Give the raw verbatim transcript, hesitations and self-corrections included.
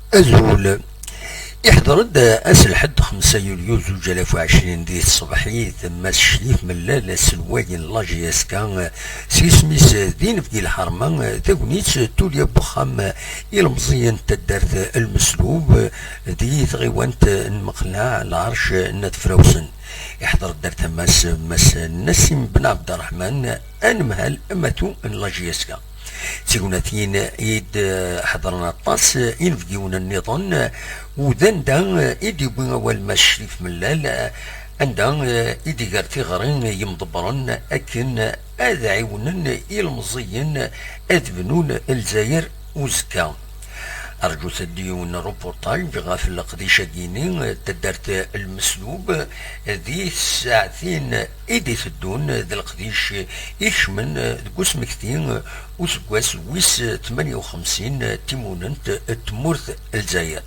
Azul. Iḥḍer-d ass lḥedd xemsa yulyu zuǧ alaf u ɛecrin di tṣebḥit Mass Crif Mellal, aselway n la J S K, s yisem-is d inebgi lḥerma, tagnit Tulya n wexxam ilemẓiyen n taddart Lmeslub di tɣiwant n Mexlaɛ, lɛerc n At Frawsen. Iḥḍer-d ar tama-s Mass Nassim Ben Ɛebderreḥman, anemhal amatu n la J S K. D tignatin i d-ḥeḍren aṭas inebgiwen nniḍen, u d anda i d-yewwi awal Mass Crif Mellal, anda i d-iger tiɣri i yimḍebbren akken ad ɛiwnen ilemẓiyen ad bnun Lezzayer uzekka. Rǧut-d yiwen n reportage ɣef leqdic-agi-ni, taddart Lmeslub, di tsaɛtin i d-iteddun, d leqdic ikecmen deg usmekti useggas wis tmanya u xemsin timunent n tmurt Lezzayer.